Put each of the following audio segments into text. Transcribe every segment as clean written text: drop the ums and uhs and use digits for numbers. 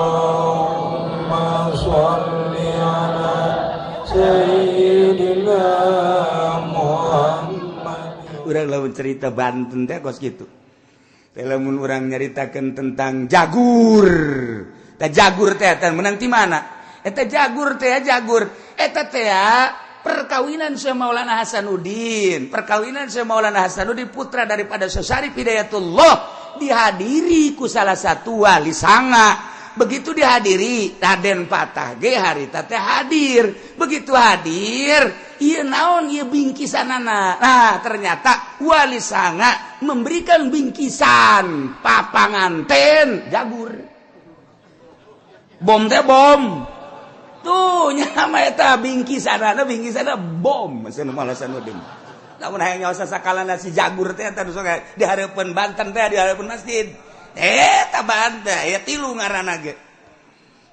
Allahumma sholli ala sayyidina Muhammad. Urang lamun cerita Banten teh kos kitu. Teh lamun urang nyaritakeun tentang Jagur. Tah Jagur teh teh menang ti mana? Eta Jagur teh Jagur. Eta teh perkawinan Syekh Maulana Hasanuddin. Perkawinan Syekh Maulana Hasanuddin putra daripada Syekh Syarif Hidayatullah dihadiri ku salah satu wali sanga. Begitu dihadiri Raden Patah ge harita teh hadir. Begitu hadir, ieu naon ieu bingkisanana. Nah, ternyata wali sanga memberikan bingkisan papanganten Jagur. Bom teh bom. Tuh nya eta bingkisanana, bingkisanana bom cenah Maulana Hasanuddin. Lamun hayang nyaho sasakalana si Jagur teh eta nu sok di hareupeun Banten teh, di hareupeun masjid. Eta Banten aya tilu ngaranna ge.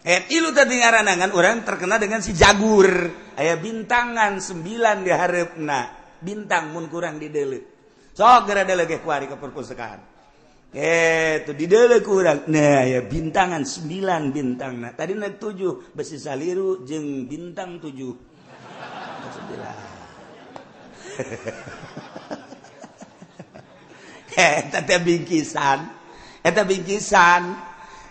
Tilu tadi ngaranna ngan urang terkenal dengan si Jagur. Aya bintangan 9 di hareupna. Bintang mun kurang di deuleu. Sok geura deuleu ge kuari ke perpustakaan. Tuh di deuleu kurang. Nah, ya bintangan 9 bintangna. Tadi na 7 besi saliru jeung bintang 7. 9. Eta teh bingkisan. Eta bingkisan.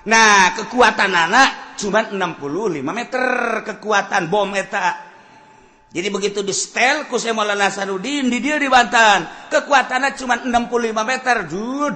Nah, kekuatan anak cuma 65 meter kekuatan bom eta. Jadi begitu di setel ku Syekh Maulana Hasanuddin di dia di Banten, kekuatannya cuma 65 meter.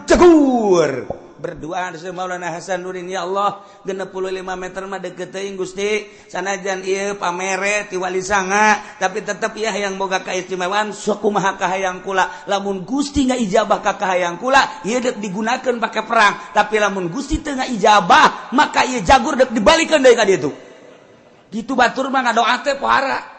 Jegur. Berdoa Syekh Maulana Hasanuddin, ya Allah, 65 meter mah deket teuing Gusti. Sanajan ieu pamere ti wali sanga, tapi tetep ya yang boga kaistimewaan sok kumaha kahayang kula. Lamun Gusti ngaijabah ka kahayang kula, ieu deuk digunakeun pake perang. Tapi lamun Gusti teu ngaijabah, maka ieu Jagur deuk dibalikeun deui ka ditu. Gitu batur mah ngadoa teh pohara.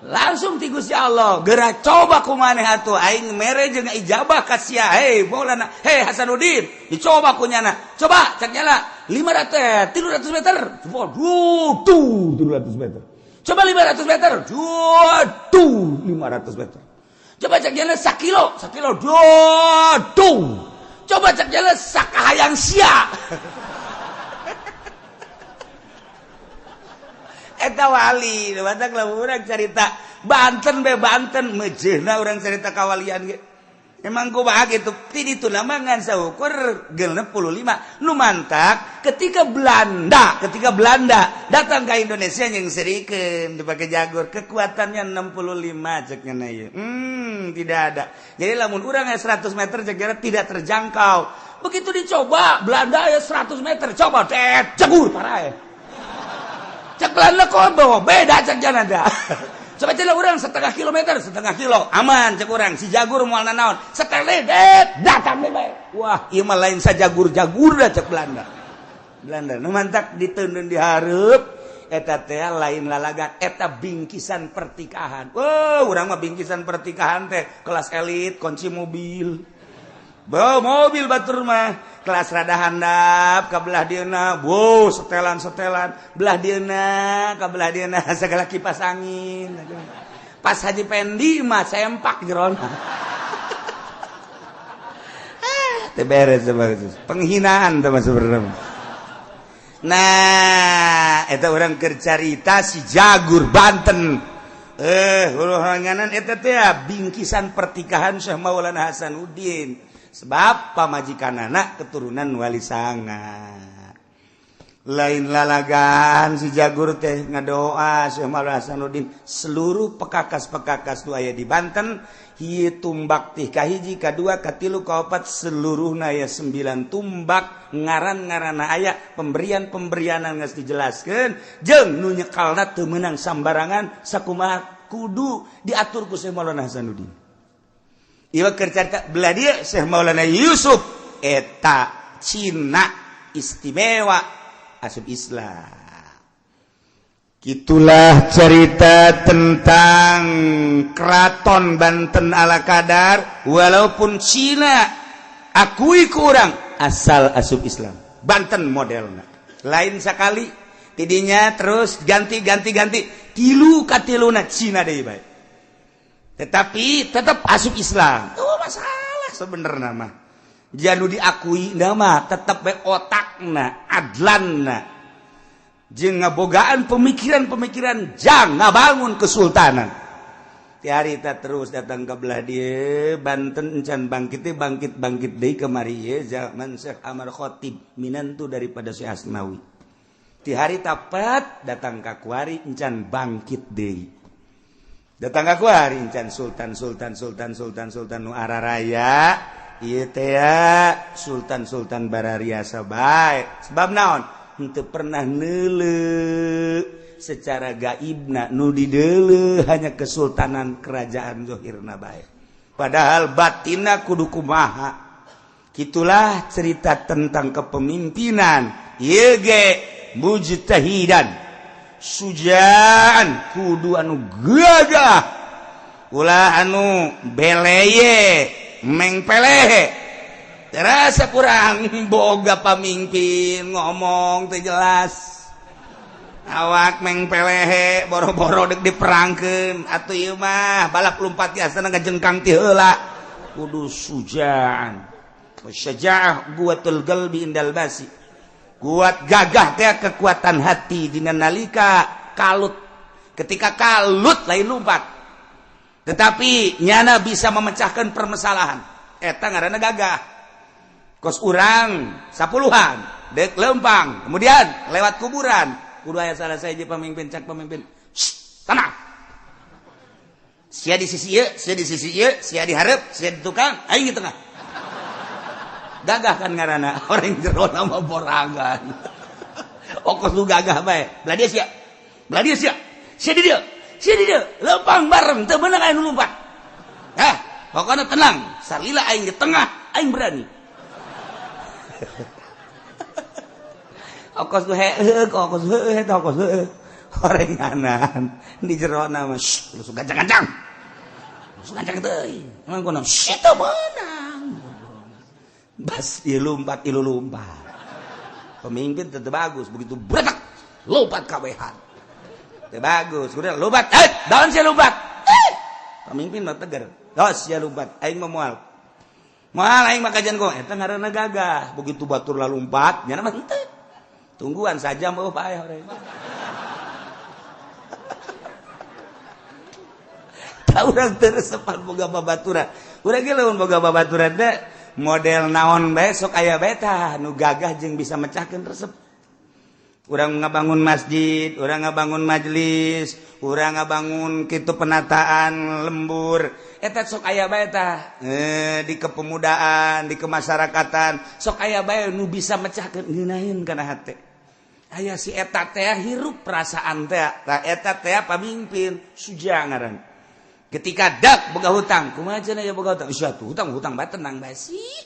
Langsung ti Gusti Allah, geura coba ku maneh atuh aing mere jeung ijabah ka sia. Hei Maulana, hei Hasanuddin, dicoba ku nyana. Coba cek nyala 500 300 meter. Coba tuh 300 meter. Coba 500 meter. Tuh 500 meter. Coba cek nyala sakilo, sakilo. Tuh. Coba cek nyala sakahayang sia. Eta wali, batak lamun urang carita Banten be Banten mejeuna urang carita kawalian ge. Emang kumaha kitu? Ti ditu mah ngan saukur 65. Nu mantak ketika Belanda datang ke Indonesia yang serikeun dipake Jagur, kekuatannya 65 cek nya ieu. Tidak ada. Jadi lamun urang aya 100 meter cek nya tidak terjangkau. Begitu dicoba Belanda aya 100 meter, coba det Jagur parae. Cek Belanda kok bawa beda cek jana da. Coba cek urang setengah kilometer, setengah kilo aman cek urang si Jagur moal nanaon. Sekali det datang bae. Wah, ieu mah lain sajagur-jagur da cek Belanda. Belanda nu mantak diteundeun di hareup eta teh lain lalagan, eta bingkisan pertikahan. Wah, urang mah bingkisan pertikahan teh kelas elit, kunci mobil. Bawa mobil batur mah kelas rada handap ka belah dieuna, wow setelan-setelan belah dieuna ka belah dieuna segala kipas angin. Pas Haji Pendi mah sempak jerona. Teu beres penghinaan teh mah sebenarnya. Nah, eta urang keur carita si Jagur Banten. Huluhanganan eta teh bingkisan pertikahan Syekh Maulana Hasanuddin. Sebab pamajikanana keturunan wali sanga. Lain lalagan si Jagur teh ngadoa Syekh Maulana Hasanuddin seluruh pekakas-pekakas nu aya di Banten, hieu tumbak teh kahiji, kadua, katilu, kaopat, seluruhna aya 9 tumbak, ngaran-ngaranna aya, pemberian-pemberianan geus dijelaskeun, jeung nu nyekalna teu meunang sambarangan, sakumaha kudu diatur ku Syekh Maulana Hasanuddin. Ieu keur carita belah dieu Syekh Maulana Yusuf eta Cina istimewa asup Islam. Gitulah cerita tentang Keraton Banten ala kadar, walaupun Cina akui kurang asal asup Islam. Banten modelna lain sekali tidinya terus ganti ganti ganti tilu katiluna Cina deui bae. Tetapi tetap asup Islam. Tuh masalah sebenarnya mah. Janu diakui nama tetep bae otakna, adlanna. Jeung ngabogaan pemikiran-pemikiran jang ngabangun kesultanan. Ti harita terus datang ke belah dieu Banten encan bangkit bangkit bangkit deui kamari ieu zaman Syekh Amar Khatib minantu daripada Syekh Asnawi. Ti harita pat datang ka kuari encan bangkit deui. Datang ka kuari encan sultan sultan sultan sultan sultan nu araraya ieu teh sultan sultan barariasa bae. Sebab naon? Henteu pernah neuleu secara gaibna nu dideuleu hanya kesultanan kerajaan zohirna bae. Padahal batinna kudu kumaha. Kitulah cerita tentang kepemimpinan. Ieu ge mujtahidan sujaan kudu anu gagah ulah anu beleye mengpelehe terasa kurang boga pamimpin ngomong teu jelas awak mengpelehe boro-boro dek diperangkeun atuh ieu mah balap lumpat biasana ngajengkang ti heula kudu sujaan wasyajaah quwwatul qalbi indal basi kuat gagah teh kekuatan hati dina nalika kalut ketika kalut lain lumpat tetapi nyana bisa memecahkan permasalahan eta ngaranna gagah kos urang sapuluhan dek lempang kemudian lewat kuburan kudu aya salah sahiji pemimpin cak pemimpin tenang sia di sisi ieu sia di sisi ieu sia di hareup sia di tukang aing di tengah gagah kan ngaranna orang jero nama borangan okos lu gagah bae belah dia sia belah dia sia sia di dieu sia di dieu lempang bareng teu meunang aya nu lumpat ah pokona tenang salila aing di tengah aing berani okos lu heuh okos heuh eta okos heuh orenganan di jero nama lu gancang-gancang lu gancang teuing emang kono teu meunang bas ieu lumpat ieu lumpat pemimpin tetep bagus begitu bretak lompat kabehan teu bagus udah lompat daun sia lompat pemimpin mah tegar dos sia lompat aing mah moal moal aing mah kajian kok eta ngaranna gagah begitu batur lalumpat nyana mah henteu tungguan saja mau paeh orang tah urang teu resepan boga babaturan urang ge lamun boga babaturan teh model naon bae sok aya bae tah nu gagah jeung bisa mecahkeun resep. Urang ngabangun masjid, urang ngabangun majelis, urang ngabangun kitu penataan lembur eta sok aya bae tah di kepemudaan, di kemasyarakatan sok aya bae nu bisa mecahkeun ngeunaheun kana hate. Aya si eta teh hirup perasaan teh tah eta teh pamimpin suja ngaran. Ketika dak boga hutang, kumaha cenah ya boga hutang? Sia tuh hutang hutang bae tenang bae sih.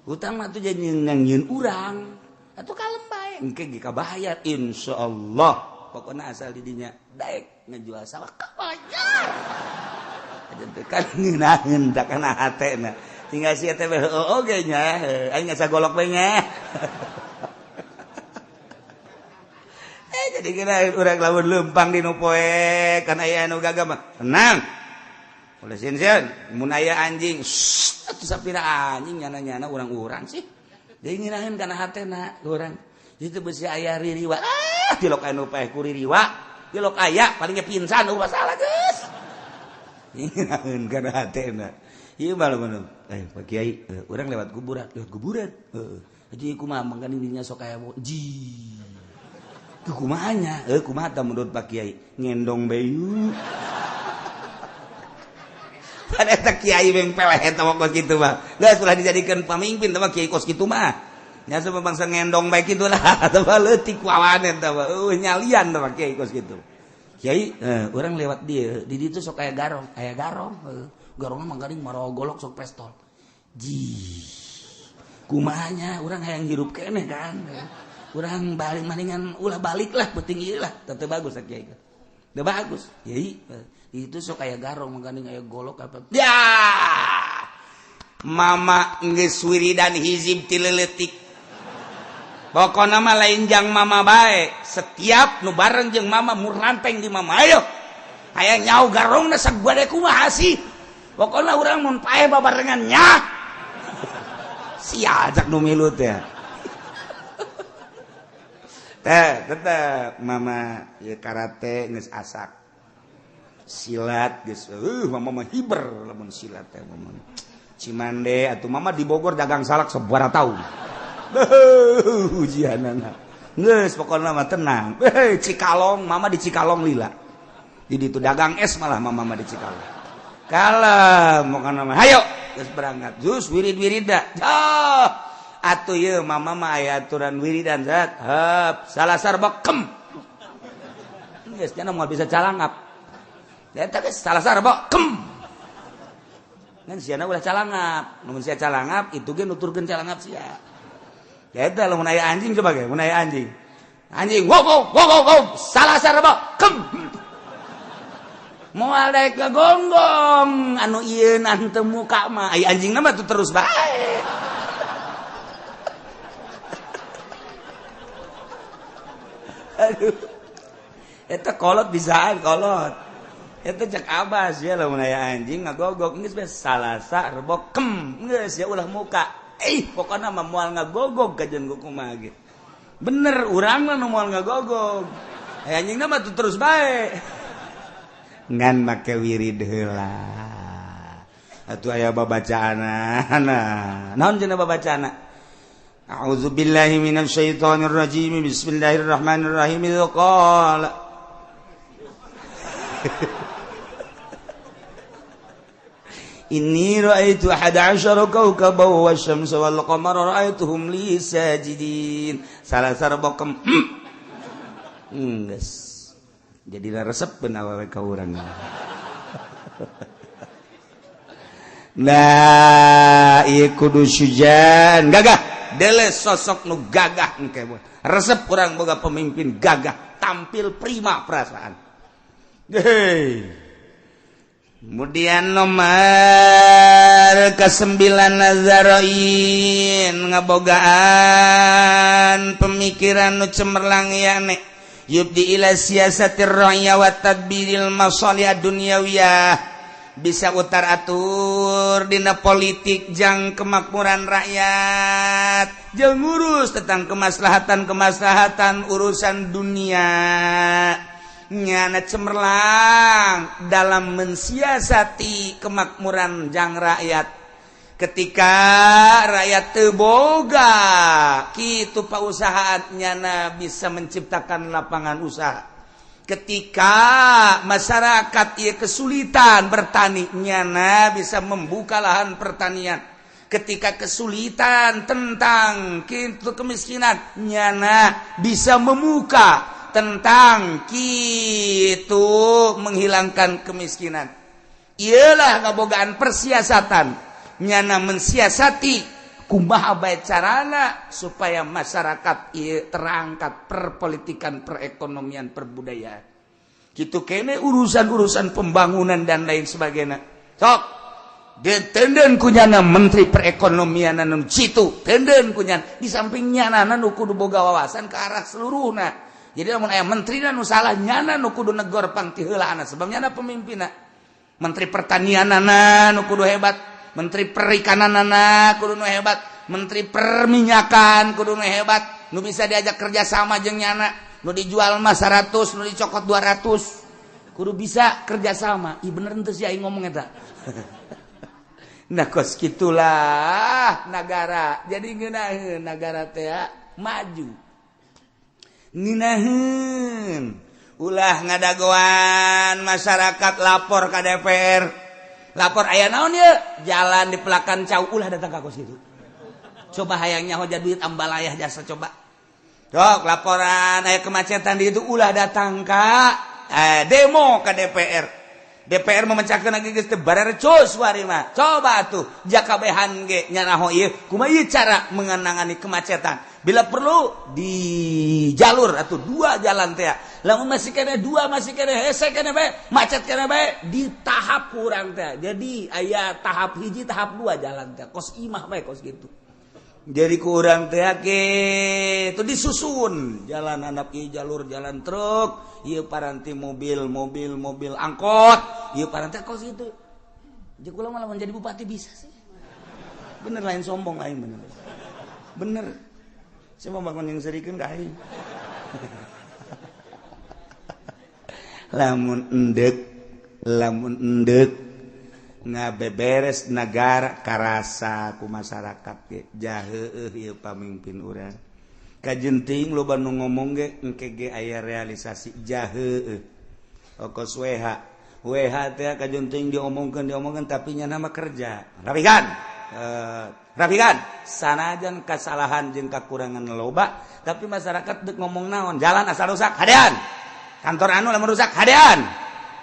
Hutang mah tuh jadi nyieun urang. Atuh kalem bae. Engke ge kabayar insyaallah. Pokona asal di dinya daek ngejual sawah kabayar. Aja teh kan ngeunaheun da kana hatena. Tinggal sia teh heueuh oge nya, aing ngasa golok bae nya. Jadi kira urang lamun leumpang di nu poe kan aya anu gagah mah. Tenang. Oleh sieun mun aya anjing atuh sapira anjing nyana-nyana urang-urang sih deui ngeunaheun kana hatena urang itu beusi aya ririwa ah tilok anu paeh ku ririwa tilok aya paling ge pingsan eueuh masalah geus ngeunaheun kana hatena ieu mah lamun Pak Kiai urang lewat kuburan heeh haji kumaha mangkan dinya sok aya ji kumaha nya kumaha tah menurut Pak Kiai ngendong bae pada eta kiai meng peleh eta mah kos kitu mah. Geus ulah dijadikeun pamimpin teh mah kiai kos kitu mah. Nya sebab bangsa ngendong bae kitu lah atawa leutik wawan eta mah. Nyalian teh mah kiai kos kitu. Kiai urang lewat dieu, di ditu sok aya garong, Garongna mah garing marogolok sok pestol. Ji. Kumaha nya urang hayang hirup keneh kan. Urang balik maningan ulah balik lah penting ieu lah. Teu bagus kiai. Teu bagus. Kiai itu sok aya garong mangkaning aya golok apa ya mama geus wiridan hizib ti leutik pokona mah lain jang mama bae setiap nu bareng jeung mama muranteng di mama ayo aya nyau garongna sagade kumaha sih pokona urang mun paeh babarengan nya Sia ajak nu milu teh. Teh tetep mama ieu karate geus asak. Silat geus mama mah hiber lamun silat teh mama. Cimande atuh mama di Bogor dagang salak sabaraha taun. Ujianana. Geus pokona mah tenang. Cikalong mama di Cikalong lila. Di ditu dagang es malah mama mah di Cikalong. Kalem pokona mah hayo geus berangkat. Jus wirid-wirida. Ah, atuh ieu mama mah aya aturan wiridan zat. Heup, salasar bekem. Geus cenah moal bisa calangap. Eta geus salasar bekem. Ngan siana ulah calangap. Mun sia calangap itu ge nuturkeun calangap sia. Eta lamun aya anjing coba ge, mun aya anjing. Anjing wow wow wow wow, salasar bekem. Moal daek gagonggong anu ieu teu muka mah ai anjingna mah tuh terus bae. Aduh. Eta kolot bisaan kolot. Eta cek abas ya lamun aya anjing ngagogok geus bae salasa rebo kem geus ya ulah muka. Pokona mah moal ngagogog kajeun kumaha ge. Bener urang mah nu moal ngagogog. Ai anjingna mah tuh terus bae. Ngan make wirid heula. Atuh aya babacaanna. Naon cenah babacaanna? A'udzubillahi minasyaitonir rajim. Bismillahirrahmanirrahim. Qala Inni ra'aitu 11 kawkaban wasyamsa wal qamara ra'aituhum li sajidin. Salah sarbokem. Geus. Jadi resep ben awewe ka urang. Nah, ieu kudu sujan gagah. Dele sosok nu gagah engke. Resep urang boga pemimpin gagah, tampil prima perasaan. Hei. Kemudian nomor ke-9 Nazaroin ngabogaan pemikiran nu cemerlang yane yubdi ila siasatir ra'ya wa tadbiril masalih dunyawiyah, bisa utar atur dina politik jang kemakmuran rakyat, jeung ngurus tentang kemaslahatan-kemaslahatan urusan dunia. Nyana cemerlang dalam mensiasati kemakmuran jang rakyat. Ketika rakyat teu boga kitu pausahaan nyana bisa menciptakan lapangan usaha. Ketika masyarakat ieu kesulitan bertani, nyana bisa membuka lahan pertanian. Ketika kesulitan tentang kitu kemiskinan, nyana bisa membuka tentang kitu menghilangkan kemiskinan. Iyalah kabogaan persiasatan. Nyana mensiasati kumaha bae carana supaya masyarakat ieu terangkat perpolitikan, perekonomian, perbudayaan. Kitu kene urusan-urusan pembangunan dan lain sebagainya. Sok ditenden kunyana menteri perekonomian anu citu, tenden kunyana di samping nyana nu kudu boga wawasan ke arah seluruhna. Jadi lamun aya menteri nu salah nyana nu kudu negor pang ti heulaana sebab nyana pemimpinna. Menteri pertanianana nu kudu hebat, menteri perikananana kudu nu hebat, menteri perminyakan kudu nu hebat, nu bisa diajak kerja sama jeung nyana, nu dijual mah 100, nu dicokot 200. Kudu bisa kerja sama. Ih bener henteu sih aing ngomong eta. Nah kos kitulah nagara. Jadi ngeunaheun nagara teh maju. Ngeunaheun ulah ngadagoan masyarakat lapor ka DPR. Lapor aya naon ieu? Jalan di pelakan cau ulah datang ka kos kitu. Coba hayang nyaho duit ambalayah jasa coba. Dok, laporan aya kemacetan di itu ulah datang ka demo ka DPR. DPR memecahkan lagi geus teu barerecus wari mah. Coba atuh jakabehan ge nyanaho ieu kumaha ieu cara mengenangani kemacetan. Bila perlu di jalur atau dua jalan teh. Lamun masih kene dua masih kene hese kene bae, macet kene bae di tahap kurang teh. Jadi aya tahap hiji tahap dua jalan teh. Kos imah bae kos gitu. Jadi kurang teh itu disusun jalan anak ieu jalur jalan truk, ieu paranti mobil mobil mobil angkot, ieu paranti kos gitu. Jeung kula malah menjadi bupati bisa sih. Bener lain sombong lain bener. Bener. Saya mau bangun yang serikeun ka aing. Lamun endek ngabeberes negara karasa ku masyarakat ge jaheueuh ieu pamimpin urang. Kajenting loba nu ngomong ge engke ge aya realisasi jaheueuh. Okos WH. WH teh kajenting diomongkeun tapi nya nama kerja. Rapikan. Rapikan. Sanajan kasalahan jeung kakurangan loba tapi masyarakat deuk ngomong naon, jalan asal rusak hadean. Kantor anu lamun rusak hadean.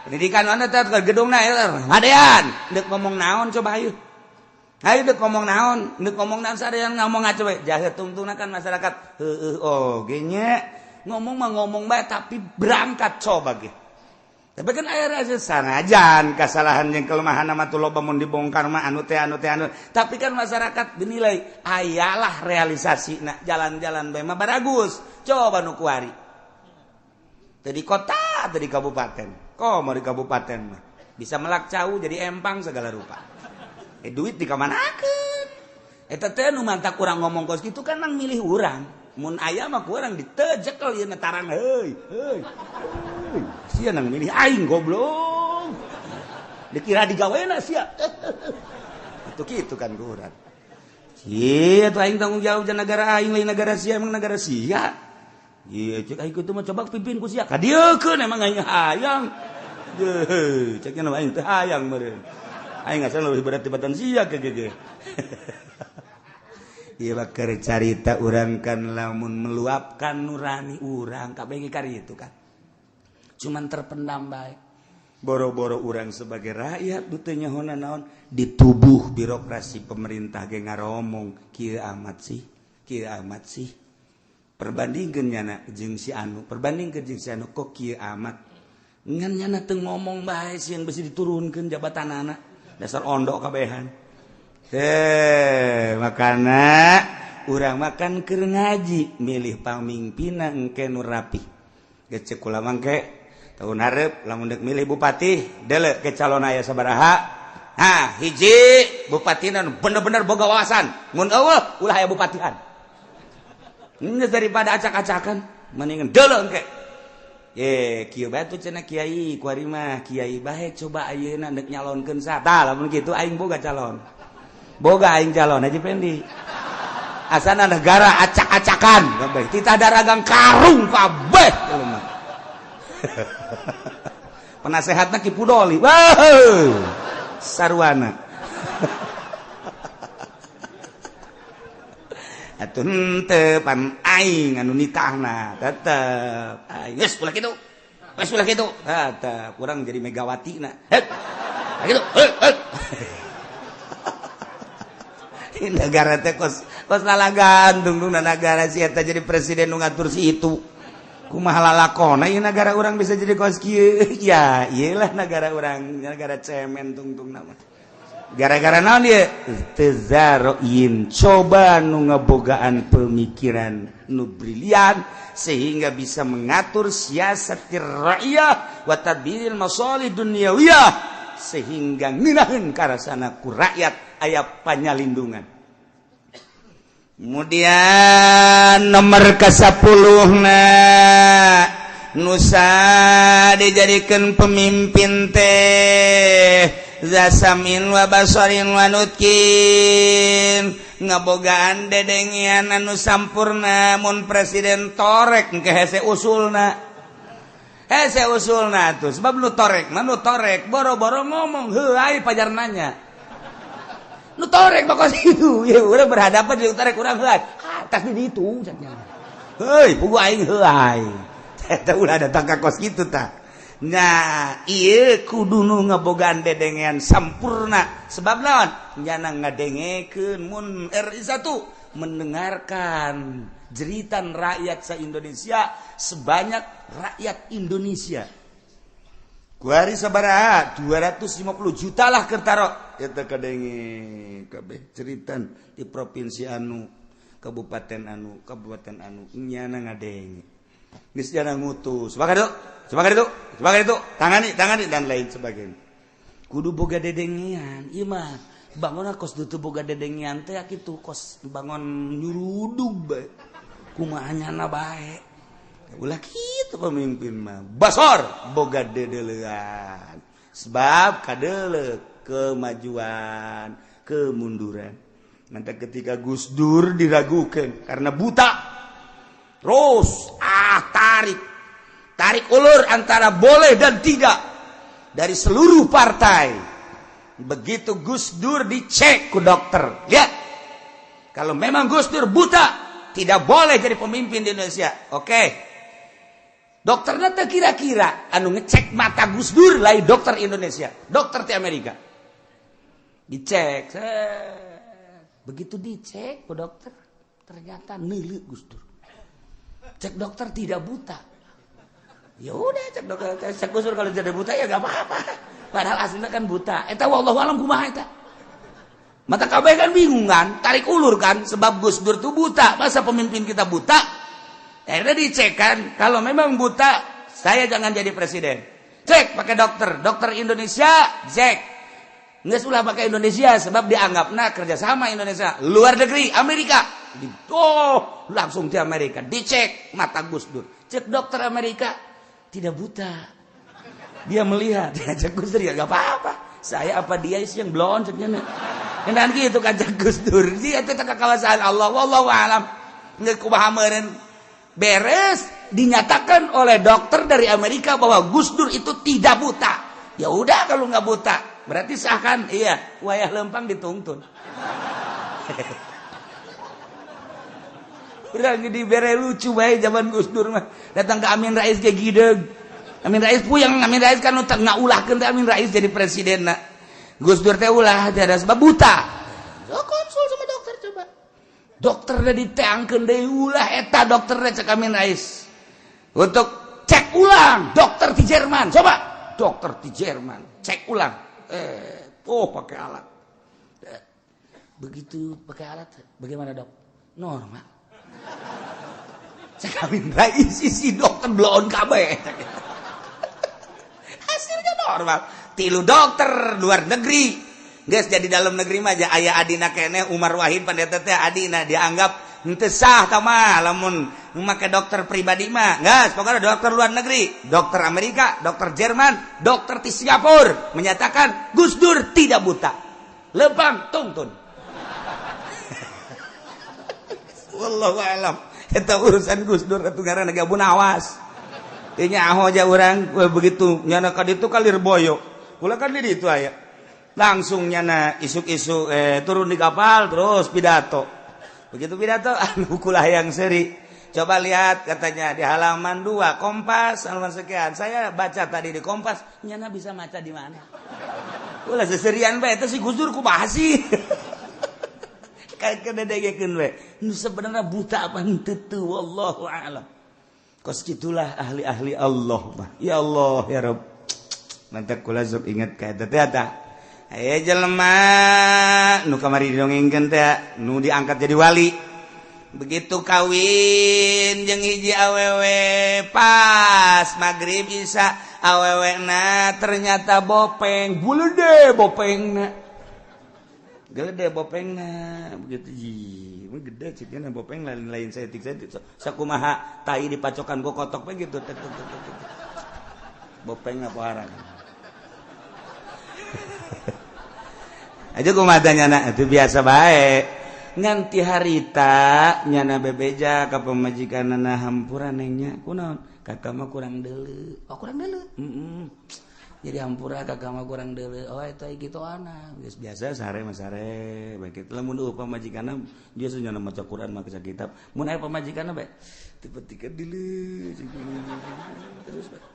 Pendidikan anu teh gedungna hadean. Deuk ngomong naon coba ayo. Ayo deuk ngomong naon, deuk ngomong naon sarean ngomong aja we. Jahe tungtungna kan masyarakat. Heueuh oge nya. Ngomong mah ngomong bae tapi berangkat coba ge. Tapi kan aya rasa sanajan kasalahan jeung kelemahan mah tuh loba mun dibongkar mah anu teh anu teh anu. Tapi kan masyarakat dinilai ayalah realisasina jalan-jalan bae mah baragus. Coba nu kuari. Teu di kota, teu di kabupaten. Komo di kabupaten mah bisa melak cau jadi empang segala rupa. Duit dikamanakeun. Eta teh nu mantak urang ngomong kos kitu kan nang milih urang. Mun aya mah ku urang ditejekel ieu na tarang heuy heuy. Sia nang milih aing goblok. Dikira digawena sia. Itu kitu kan ku urang. Sia tuh aing tanggung jawab jeung negara aing lain negara sia emang negara sia. Ieu cek aing kitu mah coba pimpin ku sia. Kadieukeun emang aing hayang. Yeuh, ceknya mah aing teh hayang meureun. Aing asal leuwih berat tibatan sia ke ge. Ieu keur carita urang kan lamun meluapkan nurani urang kabeh ge kari itu kan. Cuman terpendam bae. Boro-boro urang sebagai rakyat nu teu nyaho naon di tubuh birokrasi pemerintah ge ngaromong kieu amat sih, kieu amat sih. Perbandingkeun nyana jeung si anu, perbandingkeun jeung si anu kok kieu amat. Ngan nyana teu ngomong bae sieun besi diturunkeun jabatanana. Dasar ondok kabehan. Makana urang makan keur ngaji milih pamimpinna engke nu rapih. Geus ceuk kula mangke tahun hareup lamun deuk milih bupati deuleu ke calon aya sabaraha. Ha, hiji bupatina nu bener-bener boga wawasan. Mun eueuh ulah aya bupatian. Geus daripada acak-acakan mendingan deuleu engke. Kieu bae tuh cenah kiai kuari mah kiai bae coba ayeuna deuk nyalonkeun sa. Tah lamun kitu aing boga calon. Boga aing calon Haji Pendi. Asana negara acak-acakan kabeh. Titah daragang karung kabeh jelema. Penasehatna Ki Pudoli. Wah. Sarwana. Atuh henteu pan aing anu nitahna tetep aing geus ulah kitu. Geus ulah kitu. Tah kurang jadi Megawati na. Heup. Kitu. Heup. Negara teh kos kos lalagan dungdungna nagara si eta jadi presiden nu ngatur si itu. Kumaha lalakona ieu nagara urang bisa jadi kos kieu. Ya, ieu lah nagara urang, nagara cemen tungtungna mah. Gara-gara naon ieu? Tezaroin coba nu ngebogaan pemikiran nu brilian sehingga bisa mengatur siasatir rakyat wa tadbiril masalih dunyawiyah sehingga ngeunaheun karasana ku rakyat aya panyalindungan. Kemudian nomor ke-10 na nusa dijadikan pemimpin teh zasamin wa basorin wa nutkin ngabogaan dedengian anu sampurna mun presiden torek engke hese usulna hese usulna tuh sebab nu torek mah nu torek boro-boro ngomong heuh pajar nanya nu torek bakal itu ya urang berhadapan jeung torek urang heuh atas di ditu cenah heuy pugu aing heuh eta ulah datang ka kos kitu tah. Nah ieu kudu nu ngebogaan dedengean sampurna sebab naon nyana ngadengekeun mun RI 1 mendengarkan jeritan rakyat sa-Indonesia sebanyak rakyat Indonesia. Kuari sabaraha 250 juta lah kertaro eta kadenge kabeh ceritan di provinsi anu kabupaten anu nyana ngadenge geus jana ngutus sebagai itu sebagai itu tangani tangani dan lain sebagainya kudu boga dedengean ieu mah Bangunna kos teu boga dedengean teh kitu kos bangun nyurudug bae. Kumaha nyana bae. Ulah kitu pemimpin mah. Basor boga dedelean. Sebab kadeuleu kemajuan, kemunduran. Nanti ketika Gus Dur diragukan karena buta. Terus tarik. Tarik ulur antara boleh dan tidak dari seluruh partai. Begitu Gus Dur dicek ku dokter, lihat. Kalau memang Gus Dur buta, tidak boleh jadi pemimpin di Indonesia. Oke. Dokternya teh kira-kira anu ngecek mata Gus Dur lain dokter Indonesia, dokter di Amerika. Dicek. Begitu dicek ku dokter, ternyata neuleu Gus Dur. Cek dokter tidak buta. Ya udah cek dokter, cek Gus Dur kalau tidak buta ya gak apa-apa. Padahal aslinya kan buta. Eta wallahu alam kumaha eta. Mata kabeh kan bingung kan, tarik ulur kan sebab Gus Dur tuh buta. Masa pemimpin kita buta? Akhirnya dicek kan, kalau memang buta, saya jangan jadi presiden. Cek pakai dokter, dokter Indonesia, cek. Nggak ulah pakai Indonesia sebab dianggapna kerjasama Indonesia. Luar negeri, Amerika. Oh, langsung di Amerika. Dicek mata Gus Dur. Cek dokter Amerika, tidak buta. Dia melihat, dia cek Gus Dur ya gak apa-apa. Saya apa dia sih yang blon ceknya. Dan gitu kan cek Gus Dur. Dia itu kekuasaan Allah, wallahu alam. Nggak kumaha meureun. Beres dinyatakan oleh dokter dari Amerika bahwa Gus Dur itu tidak buta. Ya udah kalau nggak buta, berarti sah kan? Iya, wayah lempang dituntun. Urang dibere lucu bae zaman Gus Dur mah. Datang ke Amin Rais ge gideug. Amin Rais puyeng, Amin Rais kan ngaulahkeun teh Amin Rais jadi presiden na. Gus Dur teh ulah tiada sebab buta. So, konsul sama dokter coba. Dokternya diteangkeun deui ulah eta dokternya cek Amin Rais. Untuk cek ulang dokter di Jerman, coba dokter di Jerman cek ulang. Oh pakai alat. Begitu pakai alat, bagaimana dok? Normal. Cek Amin Rais si dokter bloon kabeh. Hasilnya normal. Tilu dokter luar negeri. Geus jadi dalam negeri mah aya adina keneh Umar Wahid pandeta teh adina dianggap henteu sah tah mah lamun make dokter pribadi mah. Geus pokoknya dokter luar negeri, dokter Amerika, dokter Jerman, dokter di Singapura menyatakan Gus Dur tidak buta. Lempang tungtun. Wallahu alam. Eta urusan Gus Dur atuh ngaranna ge awas. Teu nyaho aja urang begitu nyana ka ditu ka Lirboyo. Kula kan di ditu aya. Langsung nyana isuk-isuk turun di kapal terus pidato. Begitu pidato anu kula yang seri. Coba lihat katanya di halaman 2 Kompas halaman sekian. Saya baca tadi di Kompas, nyana bisa maca di mana? Ulah seserian bae eta si Gus Dur kumaha sih? Kayak kededegekeun we. Nu sebenarnya buta apa henteu teu wallahu a'lam. Kos kitulah ahli-ahli Allah mah. Ya Allah ya Rabb. Mantap kula sok inget ka eta teh eta. Aya jelema nu kamari didongengkeun teh nu diangkat jadi wali. Begitu kawin jeung hiji awewe pas magrib isya awewena ternyata bopeng, bulede bopengna. Gede bopengna begitu ji, gede cigana bopeng lain-lain saeutik-saeutik. Sakumaha tai dipacokan ku kotok we gitu. Bopengna poharan. Aja kumaha nyana itu biasa bae. Nganti harita nyana bebeja ka pamajikanna hampura nengnya kunaon kakak mah kurang deuleu. Oh kurang deuleu. Jadi hampura kakak mah kurang deuleu. Oh eta kitu anak. Geus biasa sare mah sare bae kitu. Lamun eueuh pamajikanna dia nyana maca Quran maca kitab. Mun aya pamajikanna bae tipe-tipe deuleu terus bae.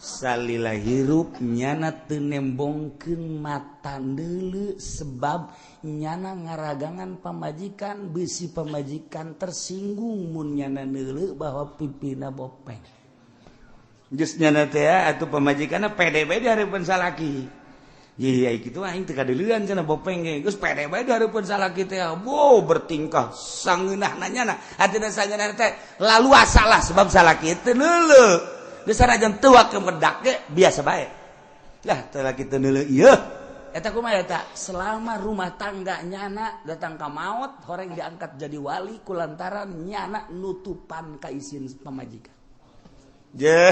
Salila hirup nyana teu nembongkeun mata deuleu sebab nyana ngaragangan pamajikan bisi pamajikan tersinggung mun nyana deuleu bahwa pipina bopeng. Geus nyana teh atuh pamajikanna pede bae di hareupeun salaki. Ye kitu aing teu kadeuleuan cenah bopeng ge. Geus pede bae di hareupeun salaki teh. Wow bertingkah sangeunahna nyana. Hatina sangeunahna teh laluasa lah sebab salaki teu neuleu. Geus sanajan teu ke medak ge biasa bae. Lah teu laki teu neuleu ieu. Eta kumaha eta? Selama rumah tangga nyana datang ka maut, horeng diangkat jadi wali kulantaran nyana nutupan kaisin pamajikan. Je,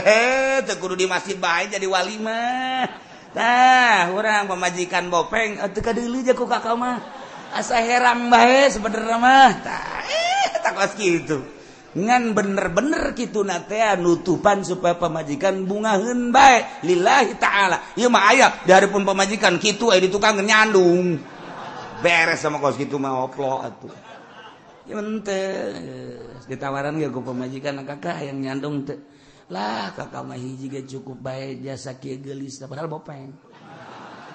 teu kudu di masjid bae jadi wali mah. Tah, urang pamajikan bopeng teu kadeuleu je ku kakak mah. Asa herang bae sebenarnya mah. Tah, tak kos kitu. Ngan bener-bener kitu na teh nutupan supaya pamajikan bungaheun bae lillahi ta'ala. Ieu mah aya dari pun pamajikan kitu aya di tukang nyandung. Beres sama kos kitu mah oplo atuh. Ya henteu ditawaran ge ku pamajikan, "Kakak yang nyandung teu?" Lah, kakak mah hiji ge cukup bae jasa kieu geulis, padahal bopeng.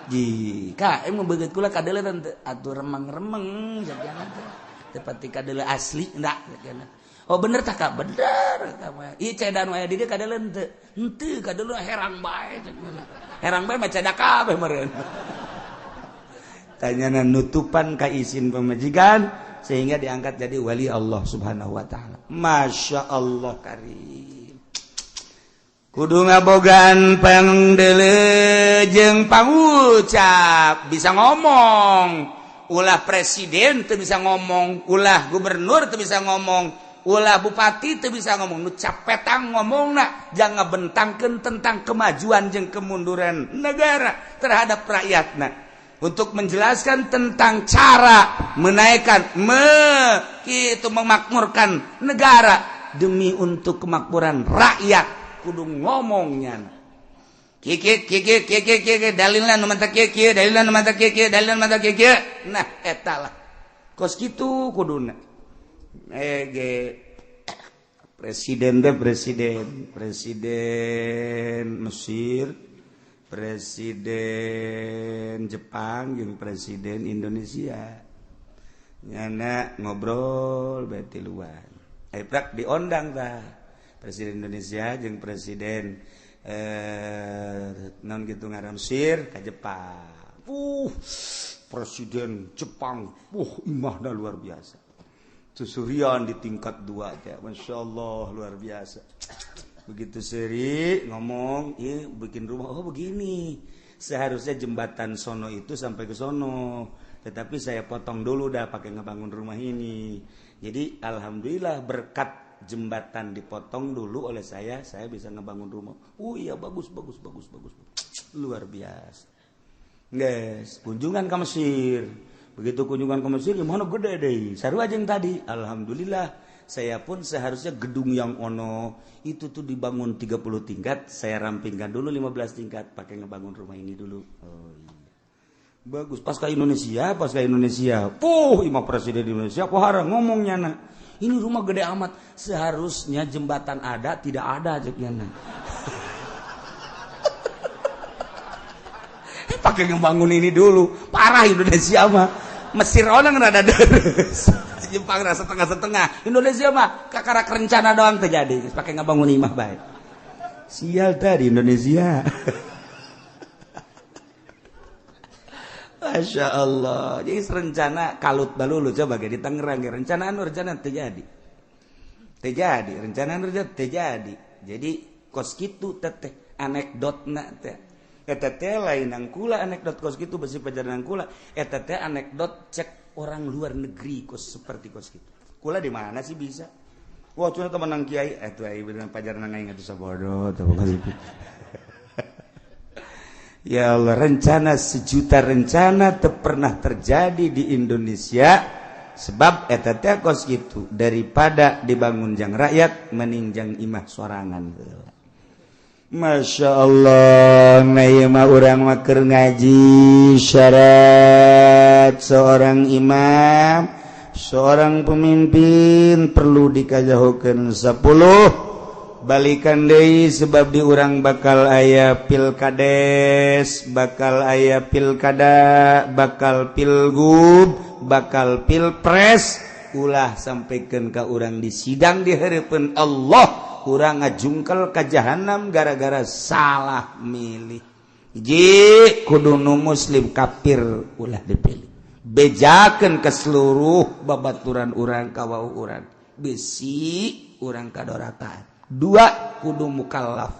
Ji, kak, emang beungeut kula kadeuleu teu? Atuh remeng-remeng jadiana teh. Teu pati kadeuleu asli ndak jadiana. Oh bener tak kak? Bener kak mah. Ieu cedan aya di dieu kadeuleu henteu? Henteu kadeuleu herang bae cenah. Herang bae mah ceda kabeh meureun. Tanyana nutupan ka isin pamajikan sehingga diangkat jadi wali Allah Subhanahu wa taala. Masya Allah karim. Kudu ngabogaan pangdeuleu jeung pangucap, bisa ngomong. Ulah presiden teu bisa ngomong, ulah gubernur teu bisa ngomong, ulah bupati teu bisa ngomong. Nu capetang ngomongna, jangan bentangkeun tentang kemajuan jeung kemunduran negara terhadap rakyatna. Untuk menjelaskan tentang cara menaikkan, itu memakmurkan negara demi untuk kemakmuran rakyat. Kudu ngomongnya kieu kieu kieu kieu kieu, dalilna nu mantap kieu kieu, dalilna nu mantap kieu kieu, dalilna nu mantap kieu kieu. Nah, eta lah kos kitu kuduna. Ge presiden teh, presiden presiden Mesir, presiden Jepang jeung presiden Indonesia nyana ngobrol bae tiluan. Prak diondang tah Presiden Indonesia jeung presiden non gitu ngaran Mesir ka Jepang. Presiden Jepang, imahna luar biasa. Susurian di tingkat 2 teh, Masya Allah luar biasa. Begitu seri ngomong, iya bikin rumah, oh begini. Seharusnya jembatan sono itu sampai ke sono, tetapi saya potong dulu dah pakai ngebangun rumah ini. Jadi alhamdulillah berkat jembatan dipotong dulu oleh saya bisa ngebangun rumah. Oh iya, bagus bagus bagus bagus, luar biasa. Guys, kunjungan ke Mesir. Begitu kunjungan ke Mesir, gimana gede deh. Sarua jeung tadi, alhamdulillah saya pun seharusnya gedung yang ono itu tuh dibangun 30 tingkat, saya rampingkan dulu 15 tingkat pakai ngebangun rumah ini dulu. Oh iya. Bagus. Pas ke Indonesia, pas ke Indonesia. Puh, imah presiden Indonesia pohara ngomongnya na. Ini rumah gede amat. Seharusnya jembatan ada, tidak ada ceknya. Pakai ngebangun ini dulu. Parah Indonesia mah. Mesir orang rada deres. Jepang rasa setengah-setengah. Indonesia mah kakarak rencana doang terjadi. Pakai ngebangun imah baik. Sial tadi Indonesia. Masya Allah. Jadi rencana kalut balulu coba ge di Tangerang ge rencana anu rencana terjadi. Terjadi, rencana anu rencana terjadi. Jadi kos kitu teteh anekdotna teh. Eta teh lain kula anekdot kos kitu besi pajaran kula. Eta teh anekdot cek orang luar negeri kos seperti kos kitu. Kula di mana sih bisa? Wah, cuma teman nang kiai atuh ai bener pajaran aing atuh sabodo teh kos kitu. Ya Allah, rencana sejuta rencana teu pernah terjadi di Indonesia sebab eta teh kos kitu daripada dibangun jang rakyat meninjang imah sorangan. Masya Allah, nah ieu mah urang mah keur ngaji syarat seorang imam, seorang pemimpin perlu dikajahokeun 10 balikan deui sebab di urang bakal aya pilkades, bakal aya pilkada, bakal pilgub, bakal pilpres. Ulah sampaikan ka urang di sidang di hadapan Allah, urang ngajungkel ka jahanam gara-gara salah milih. Hiji kudu nu muslim, kafir ulah dipilih. Bejakeun ke seluruh babaturan urang ka wau urang, besi urang kadorataan. Dua kudu mukallaf,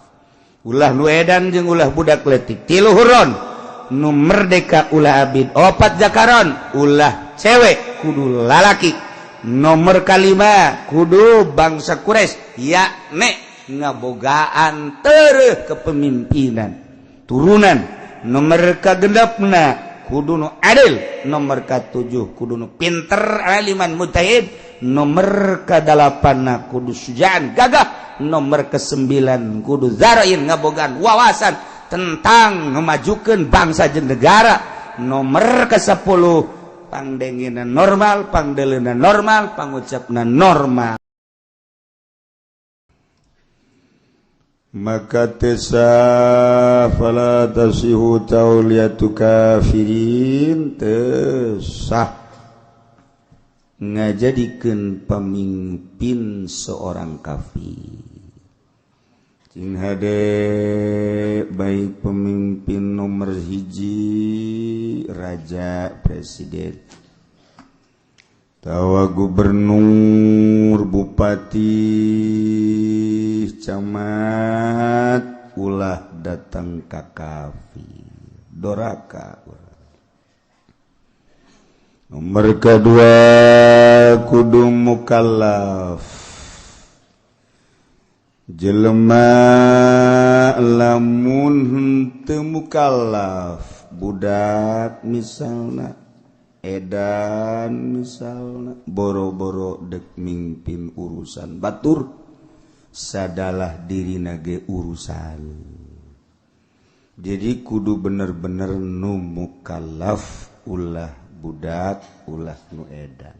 ulah nu edan jeung ulah budak leutik. Tilu huron, nu merdeka ulah abid, opat zakaron ulah cewek kudu lalaki, nomor kalima kudu bangsa Quraisy yakni ngabogaan tereh kepemimpinan turunan, nomor kagenepna kudu nu adil, nomor ka-7 kudu nu pinter aliman mujtahid, nomor ka-8 kudu sujaan gagah, nomor ke-9 kudu zarain ngabogaan wawasan tentang memajukan bangsa jeung negara, nomor ke-10 pangdengina normal, pangdeleuna normal, pangucapna normal. Maka tesa fala tasihu tauliyatu kafirin tesah ngajadikeun pemimpin seorang kafir. Cing hade baik pemimpin nomor hiji raja presiden tawa gubernur bupati camat ulah datang ka kafir doraka. Nomor kedua kudu mukallaf jelema lamun henteu mukallaf budak misalna edan misalna boro-boro dek mingpin urusan batur sadalah dirina ge urusan. Jadi kudu bener-bener nu mukallaf ulah budak ulah nu edan.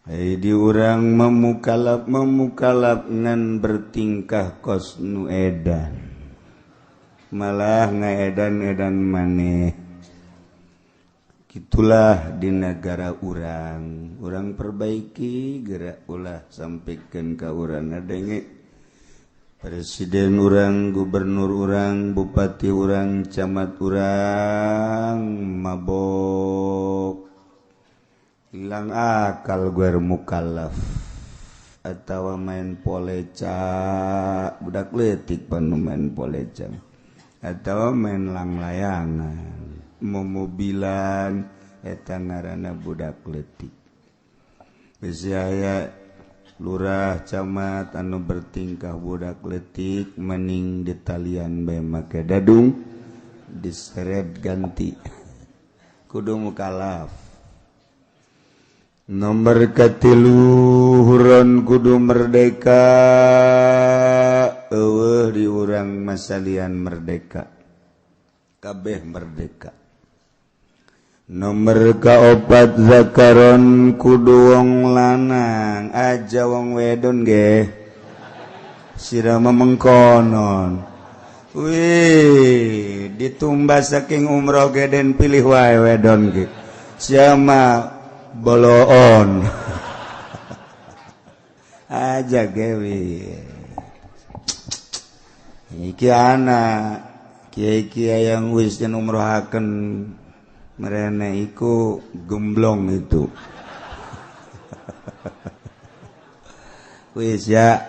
Hei di urang memukalaf memukalaf ngan bertingkah kos nu edan malah ngaedan-edan maneh. Itulah di negara urang, urang perbaiki gerak ulah sampaikan ka urang ngadenge presiden urang, gubernur urang, bupati urang, camat urang mabok hilang akal gue mukallaf atau main poleca budak leutik panu main poleca atau main langlayangan momobilan eta ngaranna budak leutik. Bisi aya lurah camat anu bertingkah budak leutik mending ditalian bae make dadung diseret ganti kudu mukallaf. Nomor katilu huron kudu merdeka eueuh di urang masalian merdeka kabeh merdeka. Nomor kaopat zakaron kudu wong lanang aja wong wedon ge sirama mengkonon. Wih ditumbas saking umroh ge den pilih wae wedon ge siama boloon aja gewi iki anak kiai-kiai yang wis den umrohaken merene iku gemblong itu. Wis ya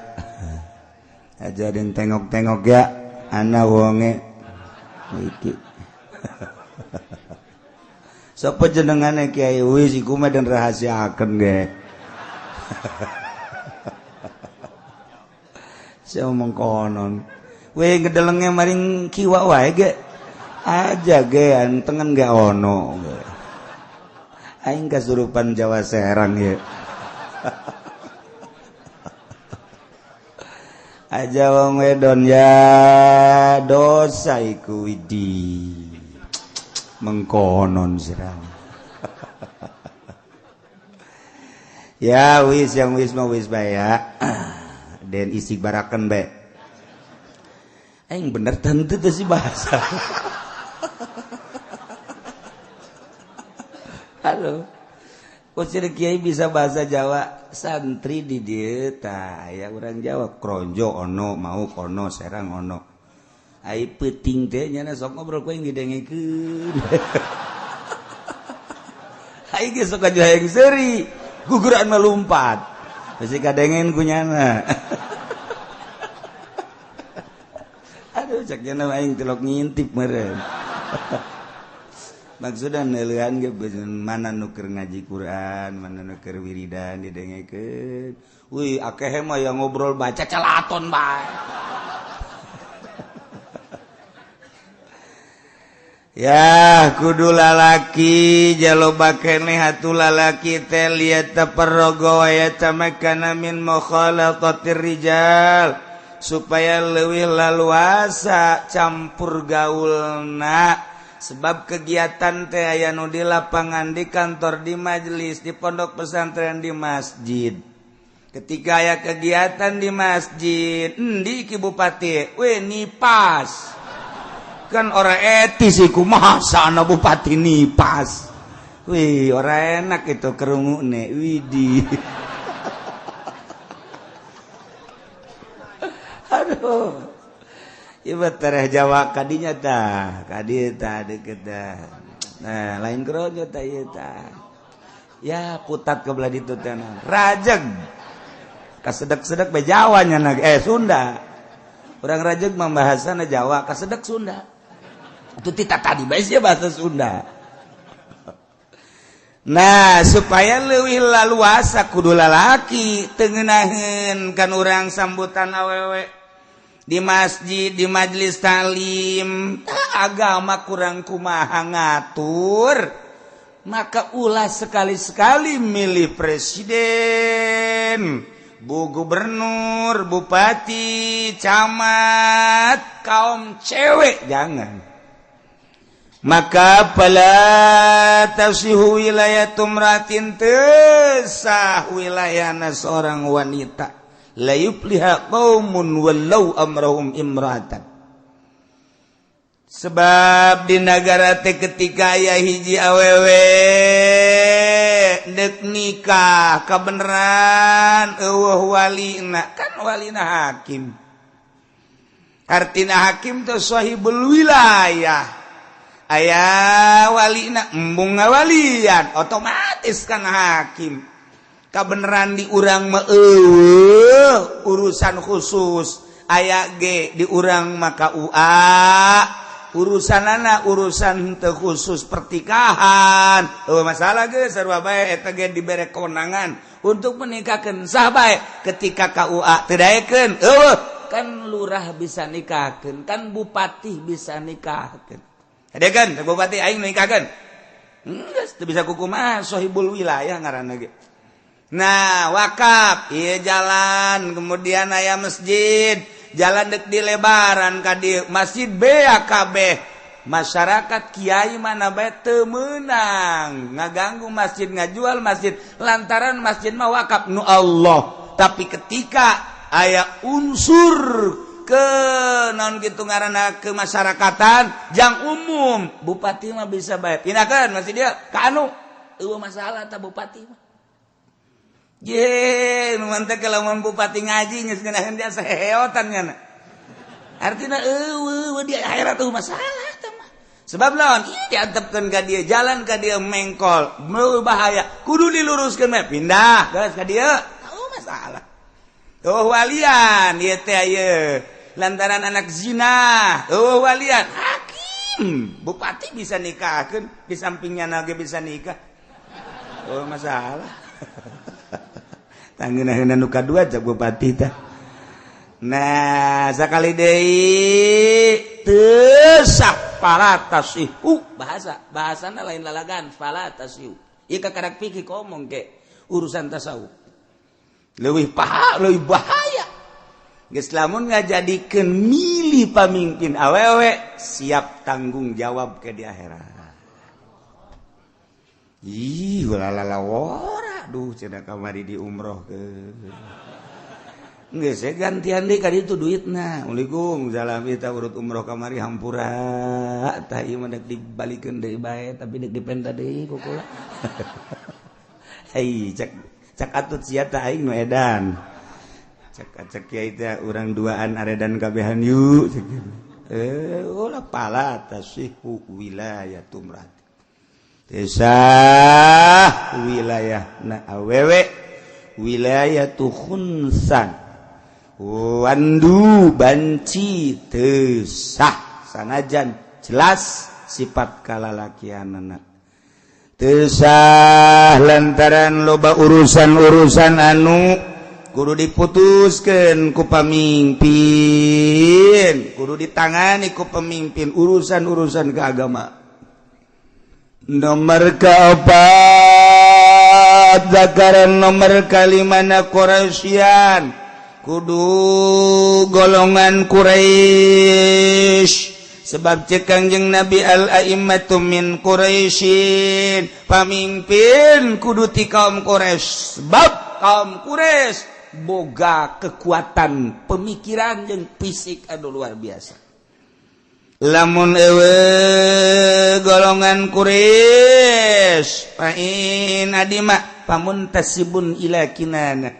aja den tengok-tengok ya ana wonge iki. Sapa jenengane kiai wis iku mah den rahasiaken ge. Saya omong konon. Weh ngedelenge maring kiwa wae ge. Aja ge antengen ge ono ge. Aing kasurupan Jawa Serang ye. Aja wong wedon ya dosa iku widi. Mengkonon sirang. Ya wis yang wis mau wis bae ya. Den istighbaraken bae. Aing bener tentu teh sih bahasa. Halo. Kok kiai bisa bahasa Jawa santri di dieu tah aya urang Jawa Kronjo ono mau ono Serang ono. Ai peuting teh nyana sok ngobrol ku yang didengekeun. Ai ge sok aja hayang seuri, guguran melompat. Bisi kadengen ku nyana. Aduh cek nyana aing tilok ngintip meureun. Maksudna neuleuhan ge mana nu keur ngaji Quran, mana nu keur wiridan didengekeun. Wih, akeh mah yang ngobrol baca celaton bae. Ya, kudu lalaki jaloba keneh atuh lalaki teh liat taparrogo wa yatamakkana min mukhalatatir rijal supaya leuwih laluasa campur gaulna. Sebab kegiatan teh aya nu di lapangan, di kantor, di majelis, di pondok pesantren, di masjid. Ketika aya kegiatan di masjid, endi ki bupati? We nipas. Kan ora etis iku, masa ana bupati nipas. Wih, ora enak itu kerungune. Widih. Aduh. Ieu tereh Jawa kadinya tah, kadi tah deukeut tah. Nah, lain kerojo tah ieu tah. Ya, putat ke belah ditu teh. Rajeg. Kasedek-sedek be Jawa nya Sunda. Urang Rajeg mah bahasana Jawa, kasedek Sunda. Itu tita tadi bae sia bahasa Sunda. Nah, supaya leuwih laluasa kudu lalaki teu ngeunaheun kan urang sambutan awewe di masjid, di majelis taklim, agama kurang kumaha ngatur, maka ulah sekali-sekali milih presiden, bu gubernur, bupati, camat, kaum cewek jangan. Maka fala tasihu wilayatum ratin, tesah wilayahna seorang wanita. La yufliha qaumun wallau amrahum imra'atan. Sebab di nagara teh ketika aya hiji awewe deuk nikah kabeneran eueuh walina, kan walina hakim. Artina hakim teh sahibul wilayah. Aya walina embung ngawalian otomatis kan hakim. Kabeneran di urang mah eueuh urusan khusus, aya ge di urang mah KUA, urusanana urusan teu khusus pertikahan. Eueuh masalah ge sarua bae eta ge dibere kewenangan untuk menikahkeun sah bae. Ketika KUA teu daekeun eueuh kan lurah bisa nikahkeun, kan bupati bisa nikahkeun. Hadekeun bupati aing nikahkeun. Geus teu bisa kukumaha sahibul wilayah ngaranna ge. Nah, wakaf, iya jalan, kemudian aya masjid, jalan dek dilebaran ka dieu, masjid BAKB. Masyarakat kiai mana bae teu meunang ngaganggu masjid, ngajual masjid lantaran masjid mah wakaf nu Allah. Tapi ketika aya unsur ke naon kitu ngaranna kemasyarakatan jang umum, bupati mah bisa bae pindahkeun masjid dieu ka anu, eueuh masalah ta bupati mah. Ye, nu mantep lamun bupati ngaji geus ngeunaheun dia saheotan nya. Artina eueuh di akhirat eueuh masalah teh mah. Sebab lawan ieu diantepkeun ka dieu, jalan ka dieu mengkol, bahaya, kudu diluruskeun mah pindah geus ka dieu. Eueuh masalah. Eueuh walian ieu teh ieu. Lantaran anak zina, eueuh walian, hakim, bupati bisa nikahkeun, di sampingnya nage bisa nikah. Eueuh masalah. Tanggeuna nu kadua cak bupati tah. Nah, sakali deui teu sah fala tasihu bahasa, bahasana lain lalagan fala tasihu. Ieu kakarak pikir ngomong ke urusan tasawuf. Leuwih paha, leuwih bahaya. Geus lamun ngajadikeun milih pamimpin awewe siap tanggung jawab ke di akhirat. Ih, lalala wora. Aduh, cenah kamari di umroh ke. Geus gantian deui ka ditu duitna. Assalamualaikum, salam kita urut umroh kamari hampura. Tah ieu mah dek dibalikeun deui bae, tapi dek dipenta deui ku kula. Hei, cek cek atut sia tah aing nu edan. Cek cek kiai teh urang duaan aredan kabehan yuk cek. Ulah pala tasihu wilayatum rat. Tesah wilayah na awewe wilayatu khunsan wandu banci tesah sanajan jelas sifat kalalakianana teu sah lantaran loba urusan-urusan anu kudu diputuskeun ku pamimpin, kudu ditangani ku pemimpin urusan-urusan keagama. Nomor keempat, zakaran nomor kalimana Quraisyan, kudu golongan Quraisy, sebab cek Kangjeng Nabi al a'immatu min Quraisyin, pamimpin kudu ti kaum Quraisy, sebab kaum Quraisy boga kekuatan pemikiran jeung fisik anu luar biasa. Lamun euweuh golongan Quraisy, fa'in adima famuntasibun ila Kinanah,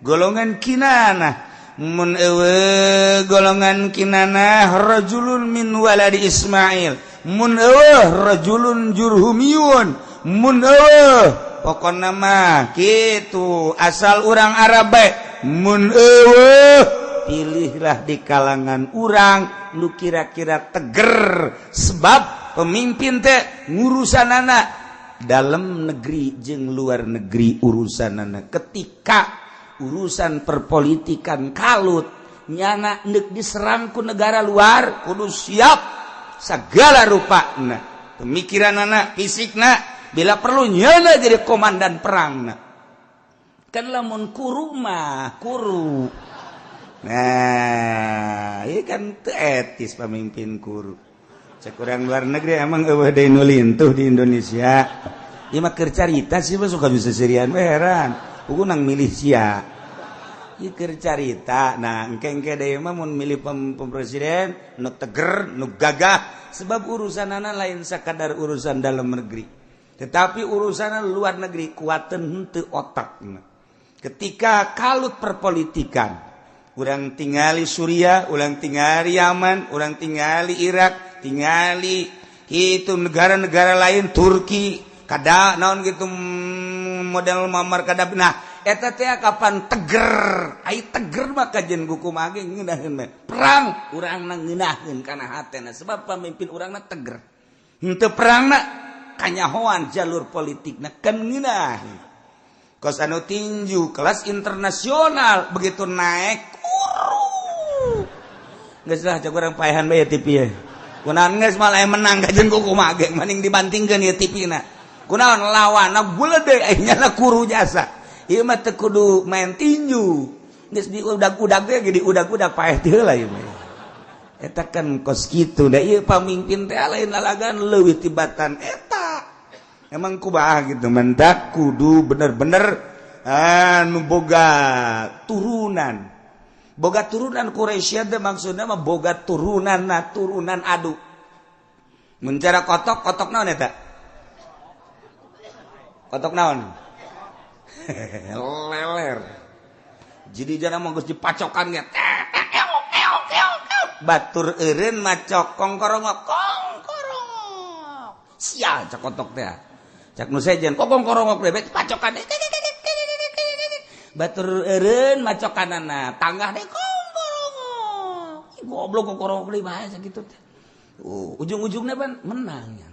golongan Kinanah. Mun euweuh golongan Kinanah, rajulun min waladi Ismail. Mun euweuh, rajulun jurhumiyun. Mun euweuh, pokona mah kitu, asal urang Arab bae. Mun euweuh, pilihlah di kalangan urang nu kira-kira teger, sebab pemimpin teh ngurusanana dalam negeri jeung luar negeri urusanana. Ketika urusan perpolitikan kalut, nyana neuk diserang ku negara luar, kudu siap segala rupa. Nah, pemikiran anak, fisikna, bila perlu nyana jadi komandan perang. Nah, kan lamun kuru mah kuru. Nah, ini kan teu etis pemimpin kuru. Cek urang luar negeri, emang euweuh deui nu lintuh di Indonesia? Ieu mah keur carita sih mah, suka bisa serian we, heran. Puguh nang milih sia. Ieu keur carita. Nah, engke-engke deui mah mun milih pem presiden nu teger, nu gagah, sebab urusanana lain sakadar urusan dalam negeri, tetapi urusan luar negeri. Kuaten henteu otak ketika kalut perpolitikan? Urang tingali Suriah, urang tingali Yaman, urang tingali Irak, tingali itu negara-negara lain, Turki, kada naon gitu, model Muammar Gaddafi. Nah, eta teh kapan teger? Ai teger mah kajen kumaha ge ngeunaheun perang, urang ngeunaheun kana hatena, sebab pamimpin urangna teger. Henteu perangna kanyahoan jalur politik, nah kan ngeunaheun. Kos anu tinju kelas internasional begitu naik kuru. Geus lah, cek urang paehan bae TV ye. Kunaon geus malah menang kajen kumaha ge mending dibantingkeun ieu TV na. Kunaon lawanna bulede, nya kuru jasa. Ieu mah teu kudu main tinju. Geus diudag-udag ge, diudag-udag paeh teu heula ieu mah. Eta kan kos kitu da ieu pamimpin teh lain lalagan leuwih tibatan eta. Emang kumaha gitu, mendak kudu bener-bener anu boga turunan. Boga turunan Quraisy teh maksudna mah boga turunan, na turunan adu. Mun cara kotok, kotok naon eta? Kotok naon? Leler. Jadi jangan mau geus dipacokan ge. Batur eureun macok kongkorongok kongkorongok. Sial cak kotok teh. Cak nu sejen kok kongkorongok bebek pacokan. Batur eureun macokanana tanggah deh kongkorongok. Goblok, kongkorongok deui bae sakitu teh. Ujung-ujungnya pan menang nya.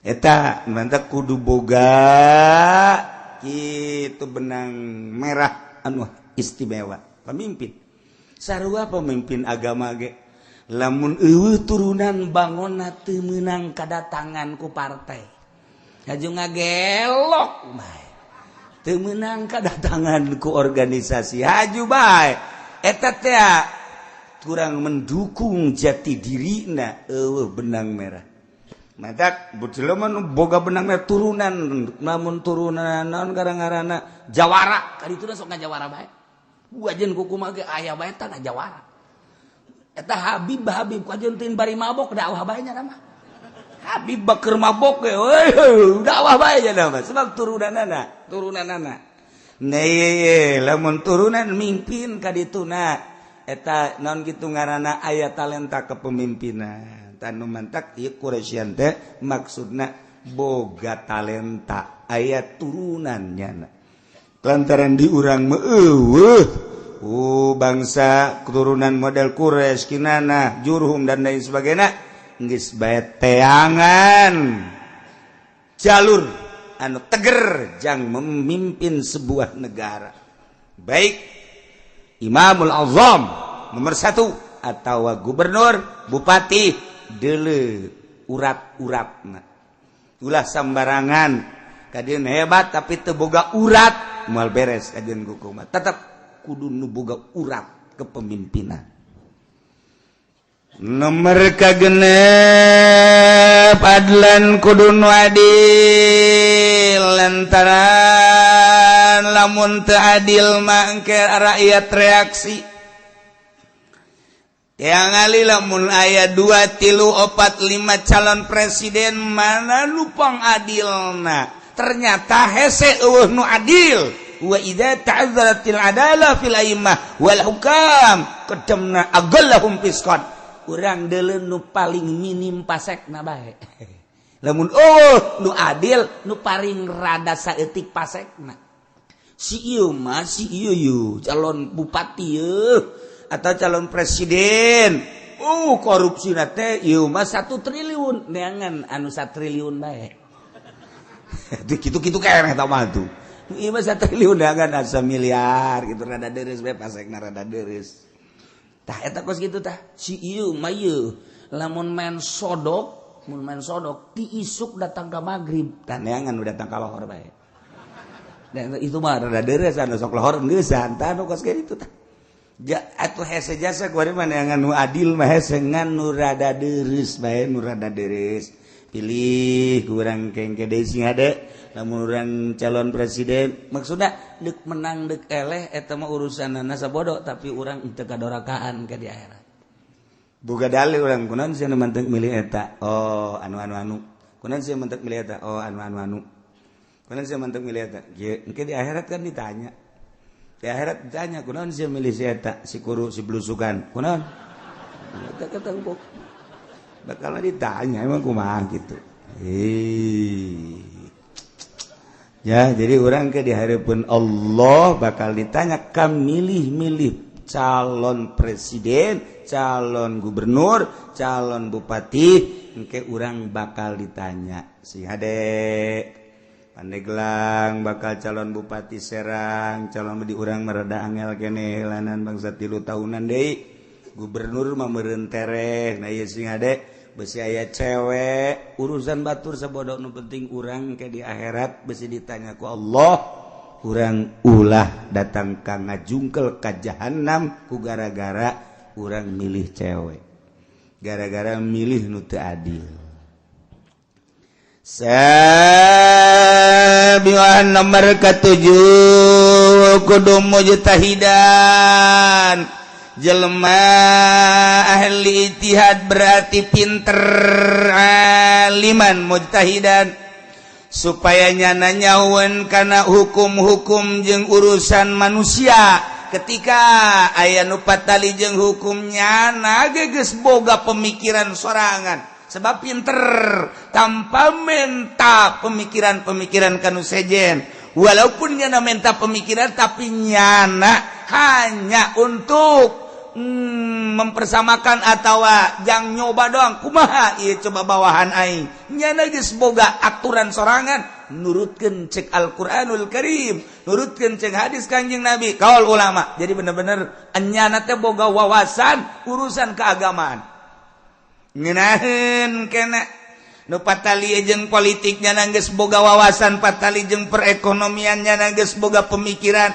Eta mantap kudu boga kitu benang merah anu istimewa pemimpin. Sarua pemimpin agama ge, lamun euweuh turunan bangonna teu meunang kadatangan ku partai, haju ngagelok bae. Teu meunang kadatangan ku organisasi, haju bae. Eta teh kurang mendukung jati dirina, euweuh benang merah. Matak jelema nu boga benang merah turunan, namun turunan naon gara-garana jawara kaditu sok ngajawara bae. Wajen kumaha ge aya bae tah ngajawara. Eta Habib Habib kajen teuing bari mabok dakwah bae nya mah. Habib bakeur mabok ge dakwah bae nya mah, sebab turunanana, turunanana. Nah, lamun turunan mimpin ka dituna eta naon kitu ngaranna aya talenta kepemimpinan. Tanu mantak ieu Quraisyan teh maksudna boga talenta, aya turunannya. Lantaran di urang euweuh bangsa keturunan model Quraisy, Kinana, Jurhum dan lain sebagainya. Geus bae teangan jalur anu teger jang memimpin sebuah negara, baik Imamul Azam nomor 1 atau gubernur, bupati, dele urat-uratna. Ulah sambarangan kadieun hebat tapi teu boga urat, moal beres kadieun kumaha. Tetep kudu nu boga urat kepemimpinan. Nomor kagenep, adlan, kudu nu adil, lantaran lamun teu adil mah engke rakyat reaksi. Yang ngali lamun aya 2, 3, 4, 5 calon presiden, mana nu pang adilna? Ternyata hese, euweuh nu adil. Wa idza ta'azzaratil adalah fil a'immah wal hukam qadamna aqallahum fisqan. Urang deuleu nu paling minim pasekna bae. Lamun oh nu adil, nu paling rada saeutik pasekna. Si ieu mah, si ieu yeuh calon bupati yeuh atau calon presiden, korupsi teh ieu mah 1 triliun, neangan anu 1 triliun bae. Gitu-gitu keneh eta mah tuh. Ieu mah 1 triliun, neangan asa miliar gitu, rada deres bae pasekna, rada deres. Tah, eta kos kitu tah. Si ieu mah ieu lamun main sodok, mun main sodok ti isuk datang ka magrib, tah neangan nu datang ka lohor bae. Dan itu mah rada deres, anu sok lohor geusan. Tah, nu kos kitu tah. Ja, atuh hese jasa kuari mah neangan nu adil mah hese, ngan nu rada deres bae, nu rada deres pilih kurang kengke deui sing hade lamun urang calon presiden. Maksudna deuk menang deuk eleh eta mah urusanana sabodo, tapi urang teu kadorakaan ke di akhirat. Boga dalil urang, kunaon sia nu mantek milih eta? Oh, anu anu anu. Kunaon sia mantek milih eta? Oh, anu anu anu. Kunaon sia mantek milih eta? Kieu. Engke di akhirat kan ditanya. Di akhirat ditanya, kunaon sia milih si eta, si kuru, si blusukan, kunaon? Eta ketemu bakal ditanya, emang kumaha gitu. Eh. Ya, jadi orang ke di hadapan Allah bakal ditanya kam milih-milih calon presiden, calon gubernur, calon bupati, engke urang bakal ditanya. Si hade Pandeglang bakal calon bupati Serang, calon di urang mereda angel kene lanan bangsa 3 tahunan deui. Gubernur mah meureun tereh. Nah, ieu sing hade besi aya cewek, urusan batur sabodo, nu penting urang ke di akhirat besi ditanya ku Allah. Urang ulah datang ka ngajungkel ka jahanam ku gara-gara urang milih cewek, gara-gara milih nu teu adil. Sabian, nomor ketujuh, kudu mujtahidan, jelema ahli ijtihad, berarti pinter, aliman mujtahidan, supaya nyana nyawan karena hukum-hukum jeung urusan manusia. Ketika aya nu patali jeung hukum, nyana geus boga pemikiran sorangan sebab pinter, tanpa menta pemikiran-pemikiran kanu sejen. Walaupun nyana menta pemikiran, tapi nyana hanya untuk mempersamakan atau jang nyoba doang, kumaha ieu coba bawahan aing. Nyana geus boga aturan sorangan, nurutkeun cek Al-Qur'anul Karim, nurutkeun cek hadis Kanjeng Nabi, kaul ulama. Jadi bener-bener nyana teh boga wawasan urusan keagamaan. Ngeunaheun kena nu patali jeung politiknya geus boga wawasan, patali jeung perekonomiannya geus boga pemikiran,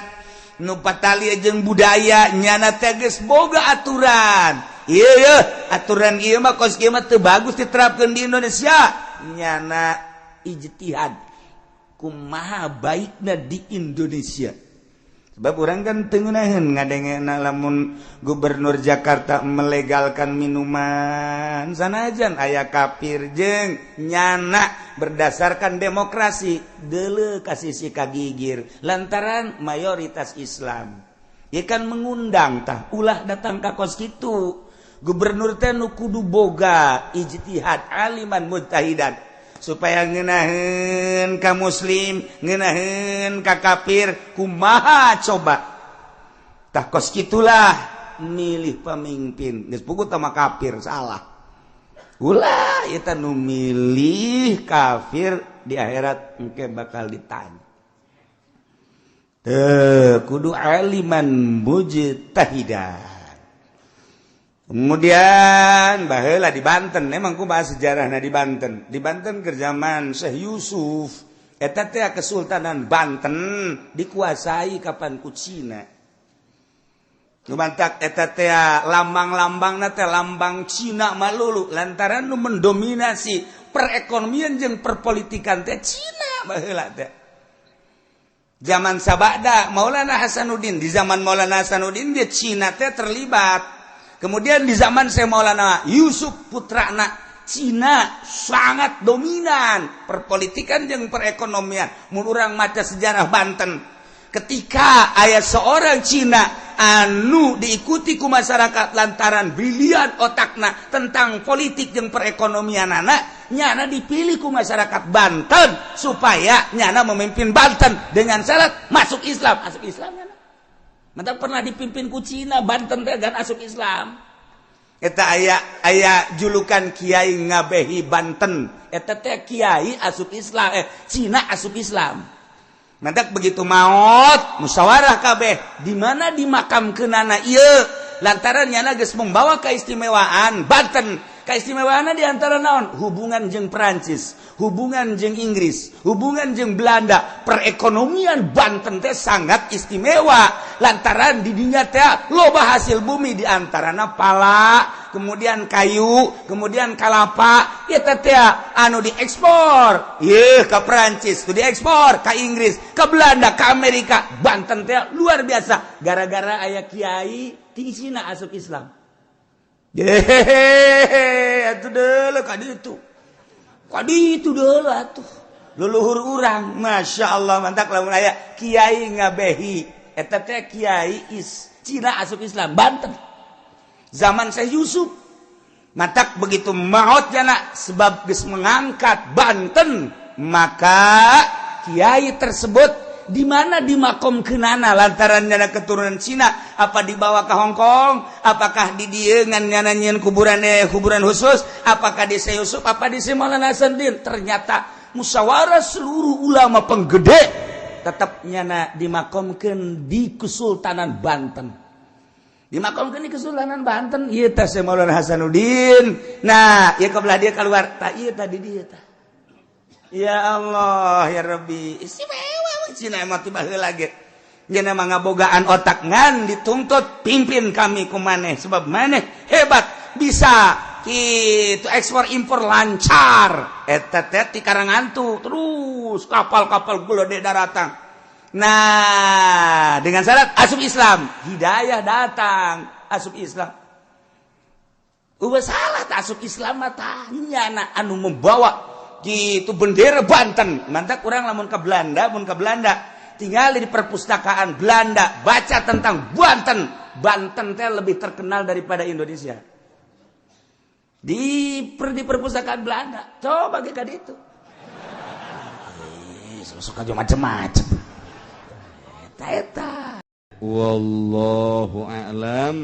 nu patali jeung budaya nyana teh geus boga aturan. Iya iya, aturan ieu mah kos kieu mah teu bagus diterapkeun di Indonesia. Nyana ijtihad kumaha baikna di Indonesia, sebab orang kan teu ngeunaheun ngadengena lamun gubernur Jakarta melegalkan minuman, sanajan aya kafir jeung nyana berdasarkan demokrasi deuleu kasih si kagigir lantaran mayoritas Islam. Ya kan mengundang tah, ulah datang ka kos kitu. Gubernur teh nu kudu boga ijtihad, aliman mujtahidan, supaya ngeunaheun ka muslim, ngeunaheun ka kafir, kumaha coba. Tah, kos kitulah milih pemimpin. Geus puguh tah mah kafir salah. Ulah eta nu milih kafir di akhirat engke bakal ditanya. Teu kudu aliman mujtahidan. Kemudian baheula di Banten, emang ku bahas sejarahna di Banten. Di Banten keur zaman Syekh Yusuf, eta teh Kesultanan Banten dikuasai kapan ku Cina. Nu mantak eta teh lambang-lambangna teh lambang Cina malulu lantaran nu mendominasi perekonomian jeung perpolitikan teh Cina baheula teh. Zaman sabada Maulana Hasanuddin, di zaman Maulana Hasanuddin dia Cina teh terlibat. Kemudian di zaman Syekh Maulana Yusuf putrana Cina sangat dominan perpolitikan jeung perekonomian. Mun urang maca sejarah Banten, ketika aya seorang Cina anu diikuti ku masyarakat lantaran brilian otakna tentang politik jeung perekonomian anak nyana dipilih ku masyarakat Banten supaya nyana memimpin Banten dengan syarat masuk Islam. Asup Islam nyana. Mantap pernah dipimpin ku Cina Banten teh gan asup Islam. Eta aya aya julukan Kiai Ngabehi Banten. Eta teh Kiai asup Islam, Cina asup Islam. Mantak begitu maut musyawarah kabeh di mana dimakamkeunana ieu lantaran nyana geus membawa keistimewaan Banten. Keistimewaan di antara naon? Hubungan jeung Perancis, hubungan jeung Inggris, hubungan jeung Belanda. Perekonomian Banten teh sangat istimewa lantaran di dinya teh loba hasil bumi, di antarana pala, kemudian kayu, kemudian kalapa. Ieu teh anu diekspor ieu ke Perancis, tuh diekspor ke Inggris, ke Belanda, ke Amerika. Banten teh luar biasa gara-gara aya kiai ti Cina asup Islam. Hehehe, atuh deuleu ka ditu. Ka ditu deuleu atuh. Leluhur urang, Masya Allah, mantak lamun aya Kiai Ngabehi. Eta teh Kiai is Cina asup Islam Banten. Zaman Syekh Yusuf. Mantak begitu maut jana sebab geus mengangkat Banten, maka kiai tersebut di mana dimakomkeunana lantaran nyana keturunan Cina, apa dibawa ke Hong Kong, apakah di dieu ngan nyana nyieun kuburan, kuburan khusus, apakah di Syekh Yusuf, apa di Syekh Maulana Hasanuddin. Ternyata musyawarah seluruh ulama penggede tetap nyana dimakomkeun di Kesultanan Banten, dimakomkeun di Kesultanan Banten. Ieu teh Syekh Maulana Hasanuddin. Nah, ieu kebelah dia keluar tah, ieu tadi dia tah. Ya Allah ya Rabbi, istimewa Cina emang tiba heula ge. Nya mah ngabogaan otak ngan dituntut pimpin kami ku maneh sebab maneh hebat bisa gitu ekspor impor lancar. Eta teh ti Karangantu terus kapal-kapal gede datang. Nah, dengan syarat asup Islam, hidayah datang, asup Islam. Udah salah tak asup Islam mah tanya na anu membawa gitu bendera Banten. Mantap kurang lamun ke Belanda, mun ke Belanda tinggal di perpustakaan Belanda baca tentang Banten. Banten teh lebih terkenal daripada Indonesia di perpustakaan Belanda. Coba ke itu suka macem-macem eta eta. Wallahu a'lam.